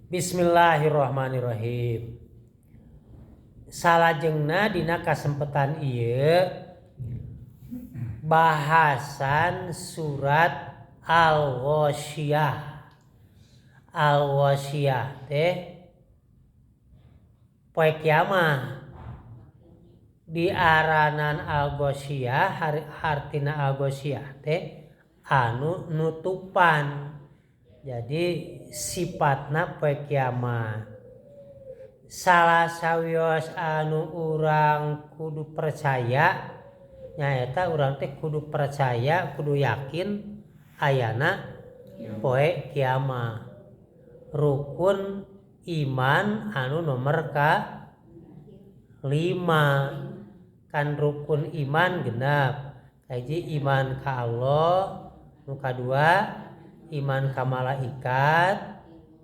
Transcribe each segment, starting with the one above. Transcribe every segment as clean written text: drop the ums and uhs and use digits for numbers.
Bismillahirrahmanirrahim. Salajengna dina kasempetan ieu bahasan surat Al-Ghasyiyah. Al-Ghasyiyah teh poe kiamah. Diaranan Al-Ghasyiyah hartina Al-Ghasyiyah teh anu nutupan. Jadi sifatna poe kiamah. Salah sawios anu urang kudu percaya nyaeta urang teh kudu percaya, kudu yakin ayana poe kiamah. Rukun iman anu nomor ka 5 kan rukun iman genap. Kahiji iman ka Allah, nu kadua iman ka malaikat,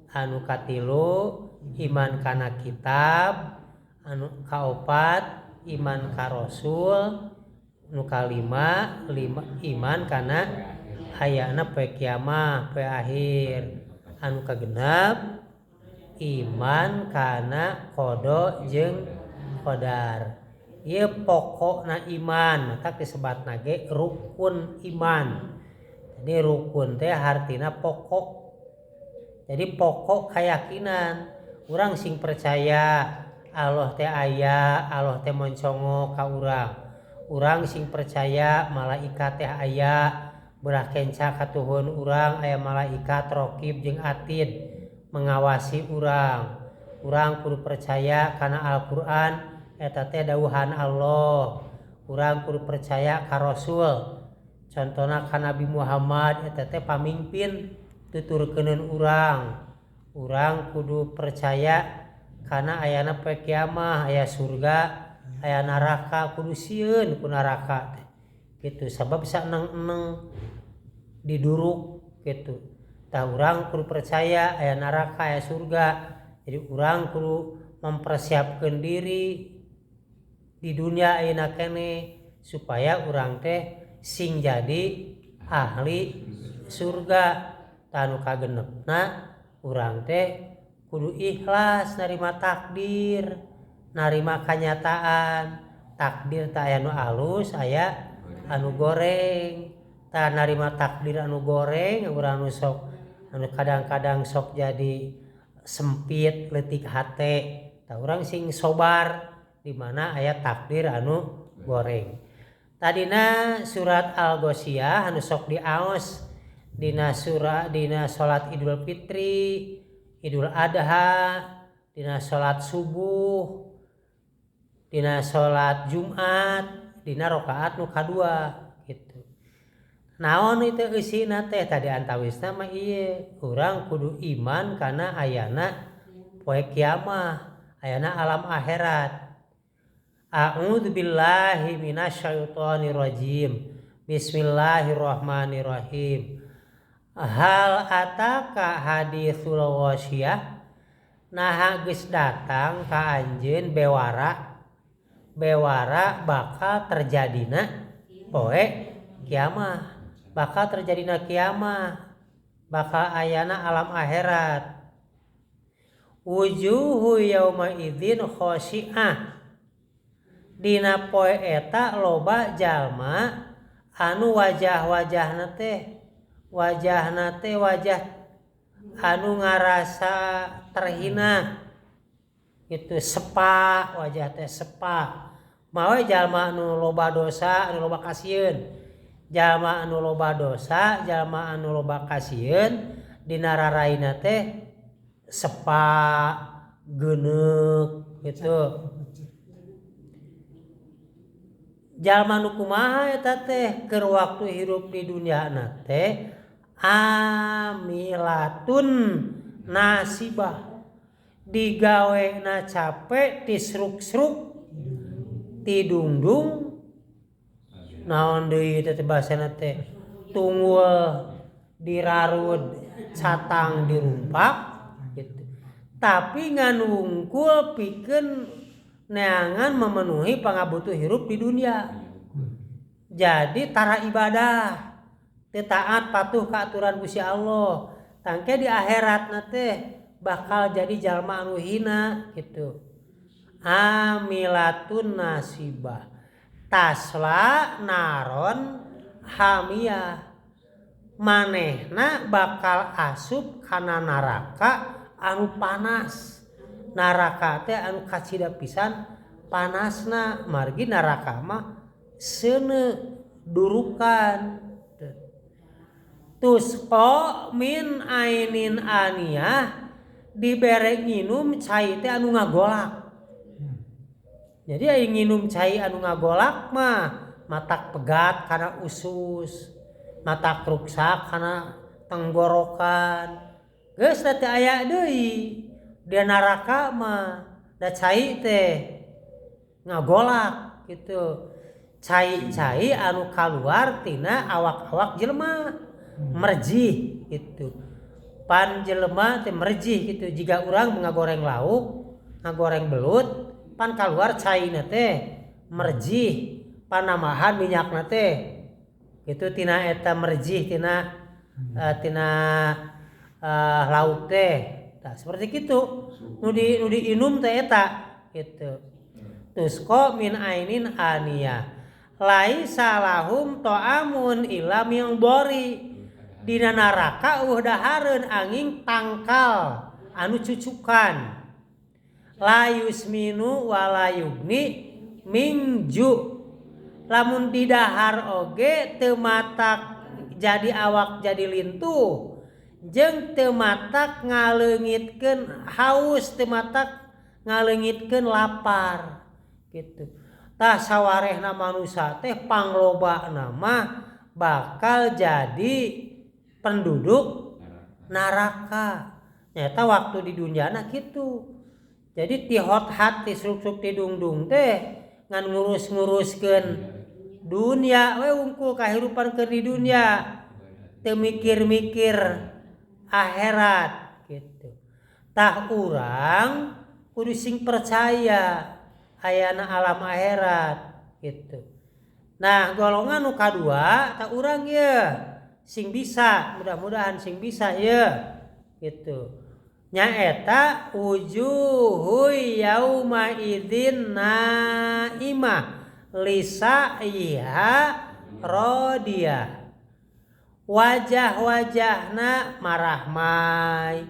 anu katilu iman kana kitab, anu kaopat iman ka rasul, nu kalima lima, iman kana ayana poe kiamah, poe akhir. Anu kagenep iman kana qada jeung qadar. Ieu pokokna iman, matak disebatna ge rukun iman. Jadi rukun teh hartina pokok. Jadi pokok keyakinan. Urang sing percaya Allah teh aya, Allah teh moncongok ka urang. Urang sing percaya malaikat teh aya, belah kenca katuhun urang aya malaikat raqib jeung atid mengawasi urang. Urang kudu percaya kana Al-Qur'an eta teh dawuhan Allah. Urang kudu percaya ka Rasul. Contohna ka Nabi Muhammad eta teh pamimpin tuturkeuneun urang. Urang kudu percaya kana ayana poe kiamah, aya surga, aya neraka, kudu sieun ku neraka teh. Gitu sabab saeneng-eneng diduruk gitu. Tah urang kudu percaya aya neraka, aya surga. Jadi urang kudu mempersiapkeun diri di dunia ayeuna keneh supaya urang teh sing jadi ahli surga. Tah nu kagenepna urang teh kudu ikhlas narima takdir, narima kanyataan. Takdir teh aya nu alus, aya anu goreng. Tah narima takdir anu goreng urang nu sok anu kadang-kadang sok jadi sempit leutik hate. Tah urang sing sobar di mana aya takdir anu goreng. Tadina surat Al-Ghasyiyah anu sok diaos dina surah dina salat Idul Fitri, Idul Adha, dina salat subuh, dina salat Jumat, dina rakaat nu kadua gitu. Naon itu eusina teh tadi antawisna mah ieu urang kudu iman kana ayana poe kiamah, ayana alam akhirat. A'udzubillahi minasyaitonirrajim. Bismillahirrahmanirrahim. Hal ataka haditsul ghasyiyah? Naha geus datang ka anjeun bewara. Bewara bakal terjadina poe kiamah. Bakal terjadina kiamah. Bakal ayana alam akhirat. Wujuhu yauma idzin khasyi'ah. Dina poe eta loba jalma anu wajah-wajahna teh wajahna teh wajah anu ngarasa terhina gitu, sepa wajah teh sepa. Mawe jalma anu loba dosa anu loba kasieun, jalma anu loba dosa jalma anu loba kasieun dina raraina teh sepa geuneuk gitu. Jalma nu kumaha eta teh keur waktu hirup di dunia teh amilatun nasibah, digawena capek tisruk-sruk tidungdung naon deui teh bahasana teh tunggul dirarud catang dirumpak gitu. Tapi ngan wungkul pikeun neangan memenuhi pangabutuh hirup di dunia. Jadi tara ibadah, teu taat patuh ka aturan Gusti Allah. Tangke di akhirat na teh bakal jadi jalma anu hina gitu. Amilatun nasibah tasla naron hamiyah manehna bakal asup kana neraka anu panas. Neraka teh anu kacida pisan panasna, margi neraka mah seuneu durukan. Tusqa min ainin aniyah dibere nginum cai teh anu ngagolak. Jadi aya nginum cai anu ngagolak mah matak pegat kana usus, matak ruksak kana tenggorokan. Geus da teu aya deui di neraka mah da cai teh ngagolak gitu. Cai-cai anu kaluar tina awak-awak jelema merjih gitu. Pan jelema teh merjih gitu, jika urang ngagoreng lauk, ngagoreng belut, pan kaluar caina teh merjih, panambahan minyakna teh itu tina eta merjih tina tina lauk teh. Nah, seperti gitu nu di nu diinum teh eta gitu. Tusqa min ainin aniyah laisa lahum ta'amun illa min dhari. Dina neraka eueuh dahareun angin tangkal anu cucukan. La yusminu wa la yugni min ju. Lamun didahar oge teu matak jadi awak jadi lintuh, jeung teu matak ngaleungitkeun haus, teu matak ngaleungitkeun lapar gitu. Tah sawarehna manusia teh panglobana mah bakal jadi penduduk neraka. Nyata waktu di dunyana kitu. Jadi ti hot hati sruk-sruk ti dungdung teh ngan ngurus-nguruskeun dunia we wungkul kahirupan keur di dunia, teu mikir-mikir akhirat gitu. Tah urang kudu sing percaya ayana alam akhirat gitu. Nah, golongan nu kadua tah urang ye sing bisa, mudah-mudahan sing bisa ye gitu. Nyaeta wujuhu yauma idzin naimah lisaiha radiyah. Wajah-wajahna marahmai,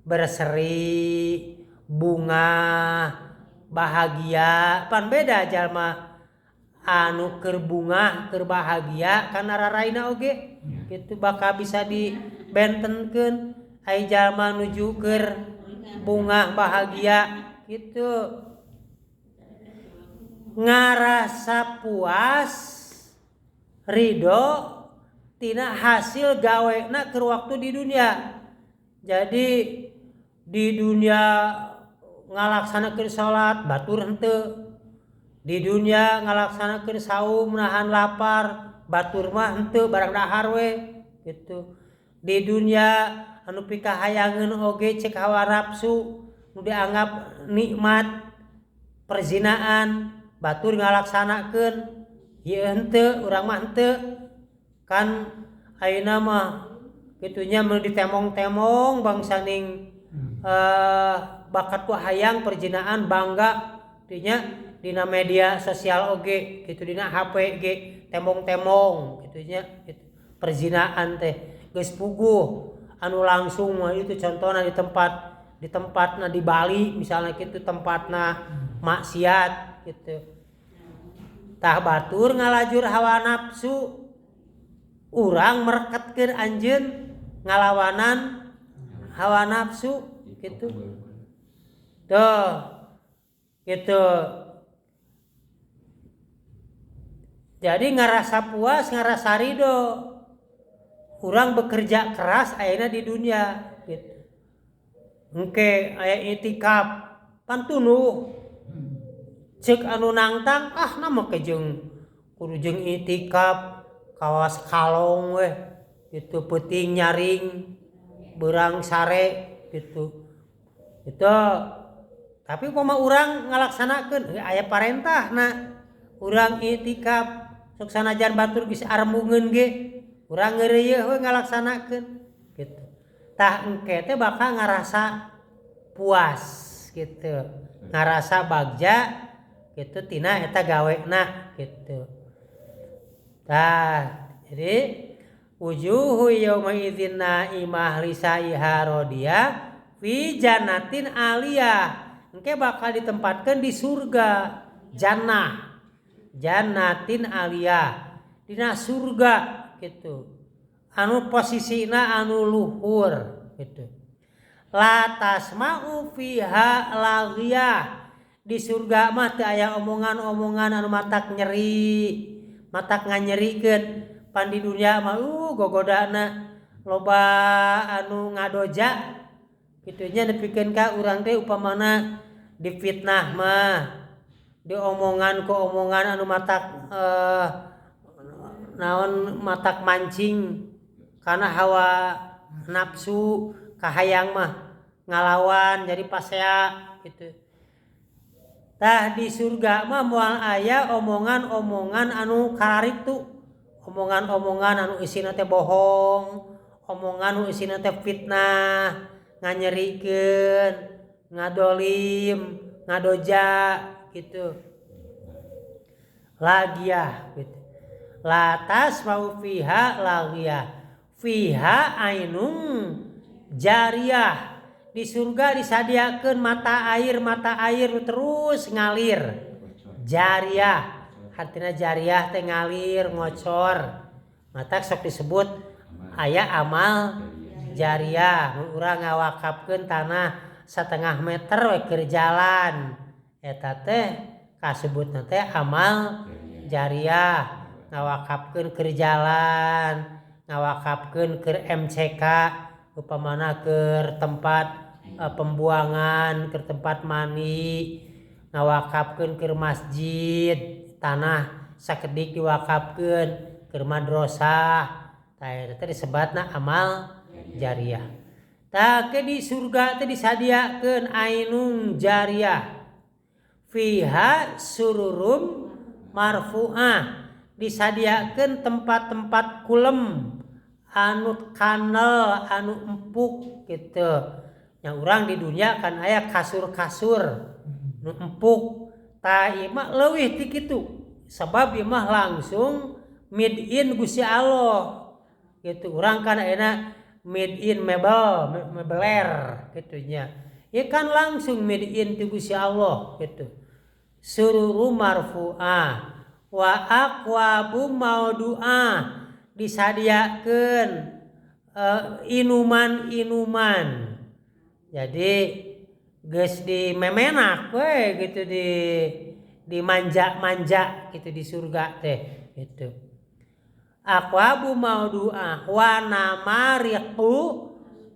berseri, bunga, bahagia. Pan beda jalma anu keur bungah, keur bahagia kana raraina oge gitu bakal bisa dibentenkeun. Ai jalma nuju keur bungah bahagia gitu ngarasa puas ridho tina hasil gawena keur waktu di dunia. Jadi di dunia ngalaksanakeun salat batur henteu, di dunia ngalaksanakeun saum nahan lapar batur mah henteu barang dahar we gitu. Di dunia anu pikahayangeun oge cek hawa nafsu nu dianggap nikmat perzinaan batur ngalaksanakeun ieu henteu urang mah henteu. Kan ayeuna mah kitunya mun ditemong-temong bangsa ning bakat ku hayang perzinaan bangga dinya dina media sosial oge gitu, dina HP ge temong-temong kitunya gitu. Perzinaan teh geus puguh anu langsung mah itu contohna di tempatna di Bali misalnya gitu, tempatna maksiat gitu. Tah batur ngalajur hawa nafsu urang mereketkeun anjeun ngalawanan hawa nafsu gitu. Tuh gitu. Jadi ngarasa puas, ngarasa ridho. Urang bekerja keras ayeuna di dunia gitu. Engke aya itikaf pan tunduh. Ceuk anu nangtang ah na mah jeung kudu jeung itikaf kawas kalong weh gitu, peuting nyaring beurang sare gitu. Itu tapi kumaha urang ngalaksanakeun aya parentahna urang itikaf sok sanajan batur geus arembungeun ge urang ngeureuyeuh we ngalaksanakeun gitu. Tah engke teh bakal ngarasa Puas gitu, ngarasa bagja gitu tina eta gawena gitu. Tah, jadi wujuhu yauma idzin naimah lisaiha radiyah fi jannatin aliyah. Engke bakal ditempatkan di surga jannah, jannatin aliyah, dina surga gitu, anu posisina anu luhur gitu. La tasma'u fiha laghiyah. Di surga mah teu aya omongan-omongan anu matak nyeri, matak nganyerikeun. Pan di dunia mah gogodana loba anu ngadoja kitu nya, nepikeun ka urang teh upamana difitnah mah, diomongan ku omongan anu matak naon, matak mancing karena hawa nafsu kahayang mah ngalawan jadi pasea gitu. Tah, di surga mah moal aya omongan-omongan anu kararitu, omongan-omongan anu isina teh bohong, omongan anu isina teh fitnah, nganyerikeun, ngadolim, ngadoja gitu. Laghiyah gitu. La tasma'u fiha laghiyah fiha ainun jariyah. Di surga disadiakeun mata air, mata air terus ngalir. Jariyah artinya jariyah teh ngalir, ngocor. Mata sok disebut aya amal jariah. Mun urang ngawakafkeun tanah setengah meter we keur jalan, eta teh kasebutna teh amal jariah. Ngawakafkeun keur jalan, ngawakafkeun keur MCK, upamana keur tempat pembuangan, keur tempat mandi, ngawakafkeun keur masjid, tanah sakedik diwakafkeun keur madrasah. Tah, eta teh disebatna amal jariah. Tah, ke di surga teh disadiakeun ainun jariah fiha sururum marfu'ah. Disadiakeun tempat-tempat kulem anu kanel, anu empuk gitu. Yang urang di dunia kan aya kasur-kasur nu empuk. Tah, ieu mah leuwih ti kitu, sabab ieu mah langsung made in Gusti Allah gitu. Urang kan ayeuna made in mebel, mebeler gitu nya. Ieu kan langsung made in ti Gusti Allah gitu. Sururu marfu'ah wa akwabu maudu'ah. Disadiakeun inuman-inuman. Jadi geus di memenak we gitu, di dimanja-manja gitu di surga teh gitu. Akwabu maudu'ah wa namariqu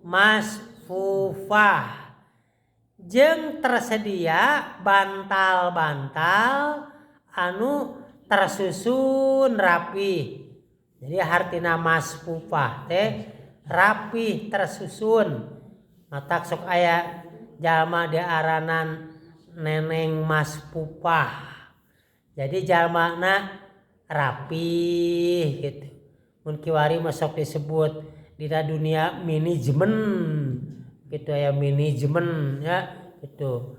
masfufah. Jeung tersedia bantal-bantal anu tersusun rapi. Jadi hartina masfufah teh rapi, tersusun. Matak sok aya jalma diaranan Neneng Masfufah. Jadi jalmana rapih gitu. Mun kiwari mah sok disebut dina dunia manajemen gitu ya, manajemen ya gitu,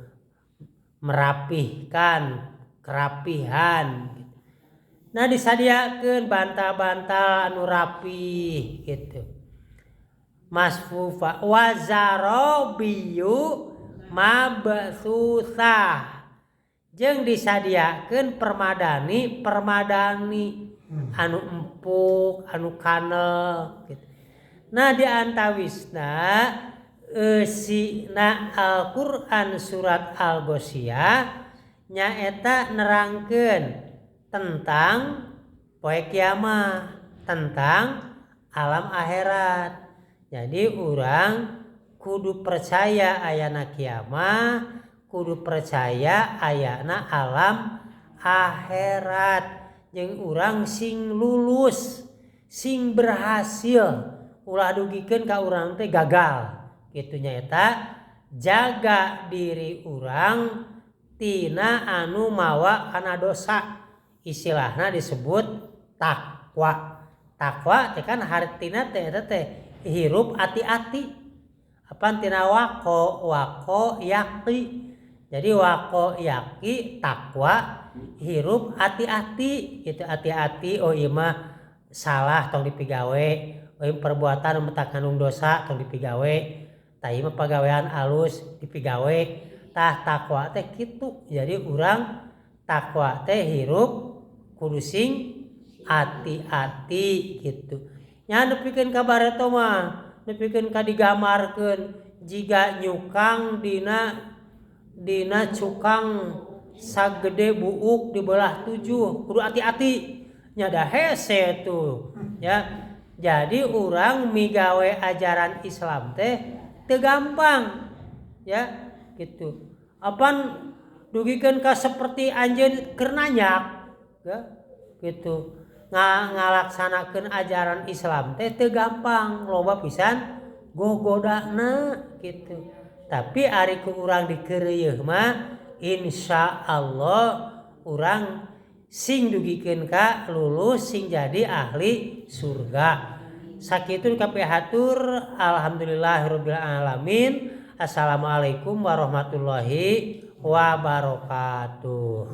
merapihkan, kerapihan gitu. Nah, disadiakeun bantal-bantal anu rapih gitu. Masfufa wa zarabiyu mabtsutsah. Jeung disadiakeun permadani, permadani anu empuk, anu kanel gitu. Nah, di antawisna eusina Al-Qur'an surat Al-Ghasyiyah nyaeta nerangkeun tentang poe kiamah, tentang alam akhirat. Jadi urang kudu percaya ayana kiamah, kudu percaya ayana alam akhirat. Jeung urang sing lulus, sing berhasil, ulah dugikeun ka urang teh gagal. Kitu nyaeta jaga diri urang tina anu mawa kana dosa. Istilahna disebut takwa. Takwa teh kan hartina teh eta teh hirup ati-ati. Apan tina waqo, waqo yaqi. Jadi waqo yaqi takwa hirup hati-hati gitu, hati-hati, oh ieu mah salah tong dipigawe, oh ieu perbuatan nu matak kandung dosa tong dipigawe, tah ieu mah pagawean alus dipigawe. Tah takwa teh kitu. Jadi urang takwa teh hirup kudu sing hati-hati gitu. Nya nepikeun ka bareto mah, nepikeun ka digambarkeun jiga nyukang dina cukang sagede buuk dibelah 7, kudu hati-hati nya da hese tuh ya. Jadi urang migawe ajaran Islam teh teu gampang ya gitu. Apan dugikeun ka seperti anjeun keur nanyak ya gitu. Ngalaksanakeun ajaran Islam teh teu gampang, loba pisan gogodana gitu. Tapi ari ku urang dikeureuyeun mah insya Allah urang sing dugikeun ka lulus, sing jadi ahli surga. Sakitu kapihatur, alhamdulillahirabbil alamin. Assalamualaikum warahmatullahi wabarakatuh.